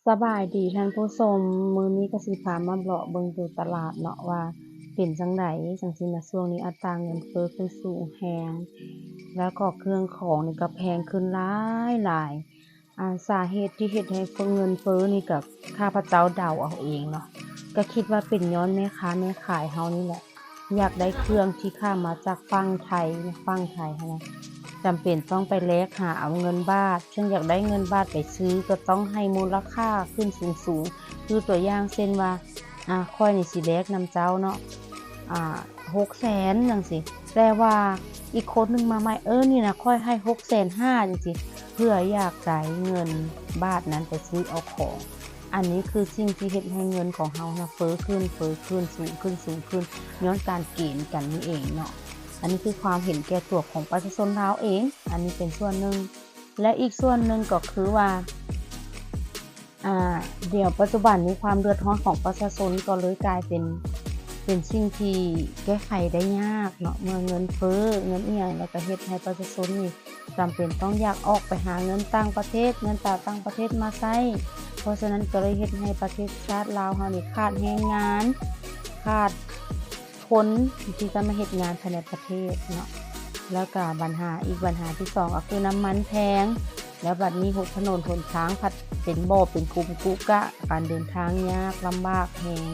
ສະບາຍດີທ່ານຜູ້ຊົມ, ມື້ນີ້ກໍຊິພາມາເລາະເບິ່ງຢູ່ຕະຫຼາດເນາະ ວ່າເປັນຈັ່ງໃດຈັ່ງຊີ້ນະ. ຊ່ວງນີ້ອັດຕາເງິນເຟີ້ຂຶ້ນສູງແຮງ ແລ້ວກໍເຄື່ອງຂອງນີ້ກໍແພງຂຶ້ນຫຼາຍໆ. ອາ ສາເຫດທີ່ເຮັດໃຫ້ເງິນເຟີ້ນີ້ກໍຂ້າພະເຈົ້າເດົາເອົາເອງເນາະ, ກໍຄິດວ່າເປັນຍ້ອນແມ່ຄ້າແມ່ຂາຍເຮົານີ້ແຫຼະ ຢາກໄດ້ເຄື່ອງທີ່ຂ້າມມາຈາກຝັ່ງໄທ, ຝັ່ງໄທຫັ້ນນະ ຈຳເປັນຕ້ອງໄປແລກຫາເອົາເງິນບາດ, ເຊິ່ງຢາກໄດ້ເງິນບາດໄປຊື້ກໍຕ້ອງໃຫ້ມູນລະຄ່າຂຶ້ນສູງໆ. ຄືຕົວຢ່າງເຊັ່ນວ່າ ອາ ຂ້ອຍນີ້ຊິແລກນຳເຈົ້າເນາະ ອາ ຫົກແສນຈັ່ງຊີ້, ແຕ່ວ່າອີກຄົນໜຶ່ງມາໃໝ່ ເອີ ນີ້ນະ ຂ້ອຍໃຫ້ຫົກແສນຫ້າຈັ່ງຊີ້ ເພື່ອຢາກໄດ້ເງິນບາດນັ້ນໄປຊື້ເອົາຂອງ. ອັນນີ້ຄືສິ່ງທີ່ເຮັດໃຫ້ເງິນຂອງເຮົານະເຟີ້ຂຶ້ນ, ເຟີ້ຂຶ້ນ, ສູງຂຶ້ນ, ສູງຂຶ້ນ ຍ້ອນການເກນກັນນີ້ເອງເນາະ. ອັນນີ້ຄືຄວາມເຫັນແກ່ຕົວຂອງປະຊາຊົນລາວເອງ, ອັນນີ້ເປັນສ່ວນໜຶ່ງ. ແລະ ອີກສ່ວນໜຶ່ງກໍຄືວ່າ ອາ ດຽວປັດຈຸບັນນີ້ຄວາມເດືອດຮ້ອນຂອງປະຊາຊົນກໍເລີຍກາຍເປັນ ເປັນສິ່ງທີ່ແກ້ໄຂໄດ້ຍາກເນາະ. ເມື່ອເງິນເຟີ້, ເງິນອີ່ຫຍັງ ແລ້ວກໍເຮັດໃຫ້ປະຊາຊົນນີ້ ຈຳເປັນຕ້ອງຢາກອອກໄປຫາເງິນຕ່າງປະເທດ, ເງິນຕາຕ່າງປະເທດມາໃຊ້. ເພາະສະນັ້ນກໍເລີຍເຮັດໃຫ້ປະເທດຊາດລາວເຮົານີ້ຂາດແຮງງານ, ຂາດຄົນທີ່ຈະມາເຮັດງານພາຍໃນປະເທດເນາະ. ແລ້ວກະບັນຫາ, ອີກບັນຫາທີສອງກໍຄືນ້ຳມັນແພງ, ແລ້ວບັດນີ້ຫົນ ຖະໜົນຫົນທາງພັດເປັນບໍ່ເປັນຂຸມກຸກະ, ການເດີນທາງຍາກລຳບາກແຮງ.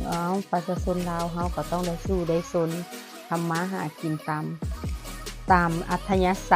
ເອົາ ປະຊາຊົນລາວເຮົາກໍຕ້ອງໄດ້ສູ້ໄດ້ຊົນ ທຳມາຫາກິນຕາມ ຕາມອັດທະຍາໄສ.